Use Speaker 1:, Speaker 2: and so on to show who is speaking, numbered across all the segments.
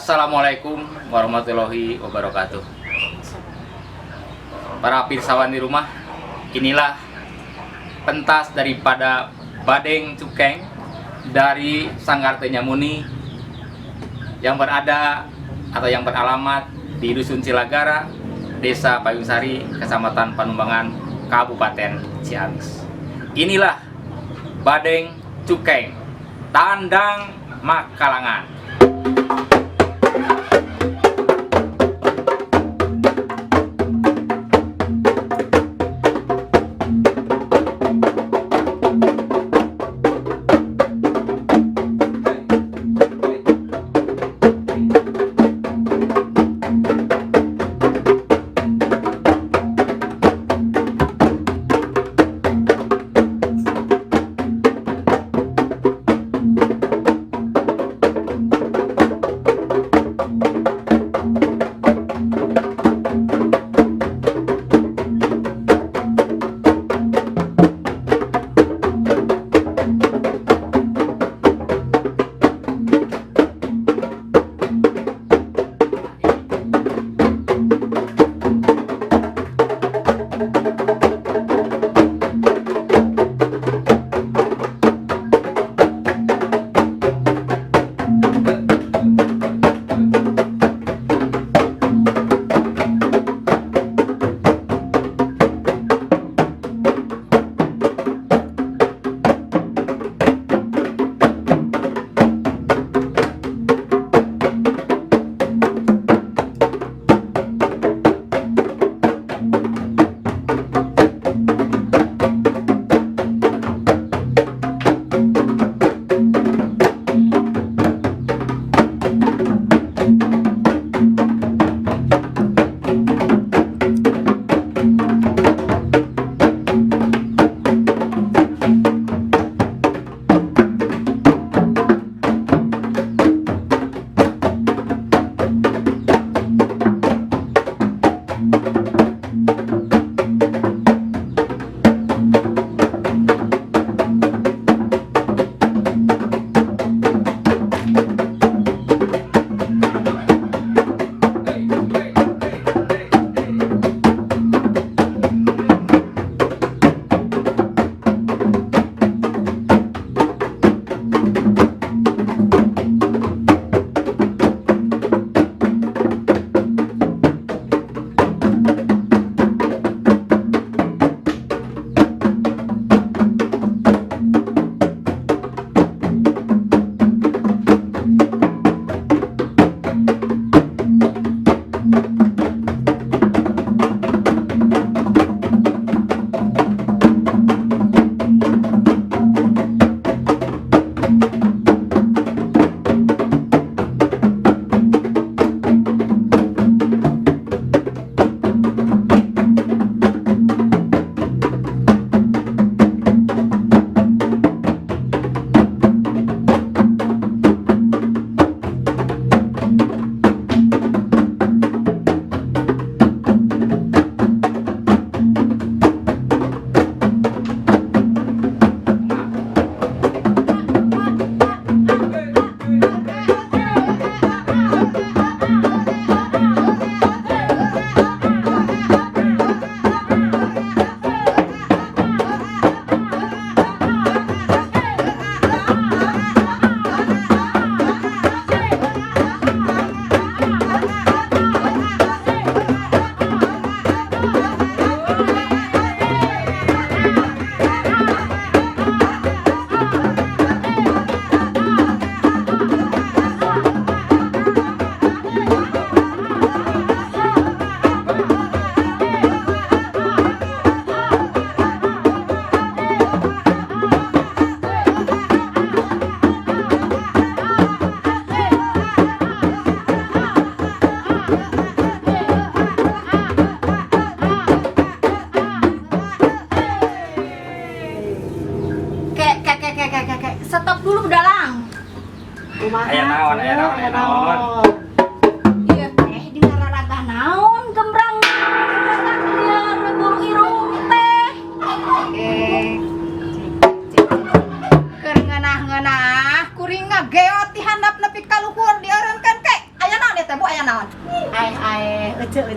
Speaker 1: Assalamualaikum warahmatullahi wabarakatuh. Para pirsawan di rumah, inilah pentas daripada Badeng Cukeng dari Sanggar Tenyamuni yang berada atau yang beralamat di Dusun Cilagara, Desa Payungsari, Kecamatan Panumbangan, Kabupaten Ciamis. Inilah Badeng Cukeng, Tandang Makalangan.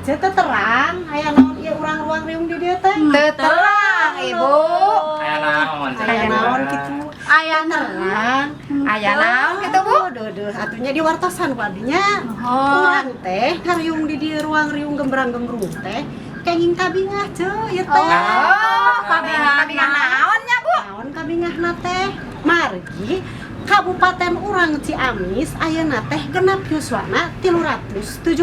Speaker 2: Ece teh terang, aya naon ieu urang ruang riung di dieu teh?
Speaker 3: Teu terang, Ibu.
Speaker 1: Aya naon?
Speaker 2: Aya naon kitu?
Speaker 3: Aya
Speaker 2: Terang.
Speaker 3: Aya naon kitu, Bu?
Speaker 2: Aduh, duh, atuh nya diwartosan ku abdinya.
Speaker 3: Oh.
Speaker 2: Urang teh ngariung di dieu ruang riung gembrang-gembrung teh kenging kabingah, Ceu, ieu teh.
Speaker 3: Oh, kabingah kabingah naon nya, Bu?
Speaker 2: Naon kabingahna teh? Margi Kabupaten urang Ciamis ayeuna teh genap yuswana 378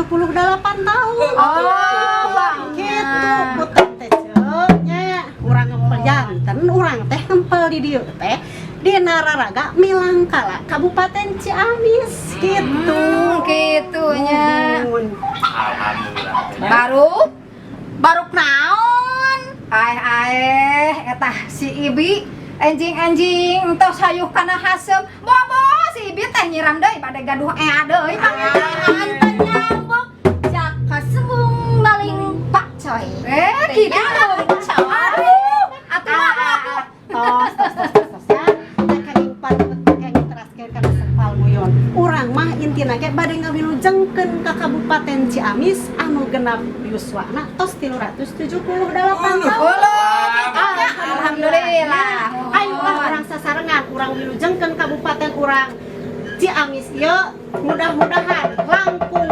Speaker 2: tahun.
Speaker 3: Oh, Bang.
Speaker 2: Gitu putet teh, Ceu, nya. Urang ngempel janten urang teh ngempel di dieu teh di Nararaga Milangkala, Kabupaten Ciamis gitu.
Speaker 3: Kitu nya.
Speaker 2: Nuhun.
Speaker 1: Alhamdulillah.
Speaker 3: Baru baruk naon? Aeh aeh eta si Ibi enjing-enjing tos hayuh kana haseum. Bobo si Ibi teh nyiram deui bade gaduh ea deui pangeran.
Speaker 4: Teu nyambung jaka sembung maling pakcoy.
Speaker 3: Eh, kitu. Aduh, atuh mah aku.
Speaker 2: Tos tos tos tos tos ya. Teh kenging patut kenging teraskeun kana sempal guyon. Urang mah intina ge bade ngawilujengkeun ka Kabupaten Ciamis anu genap yuswana tos 378 tahun.
Speaker 3: Uluh, kitu nya. Alhamdulillah.
Speaker 2: Ayo ah urang sasarengan, urang wilujengkeun kabupaten urang Ciamis ieu, mudah-mudahan langkung.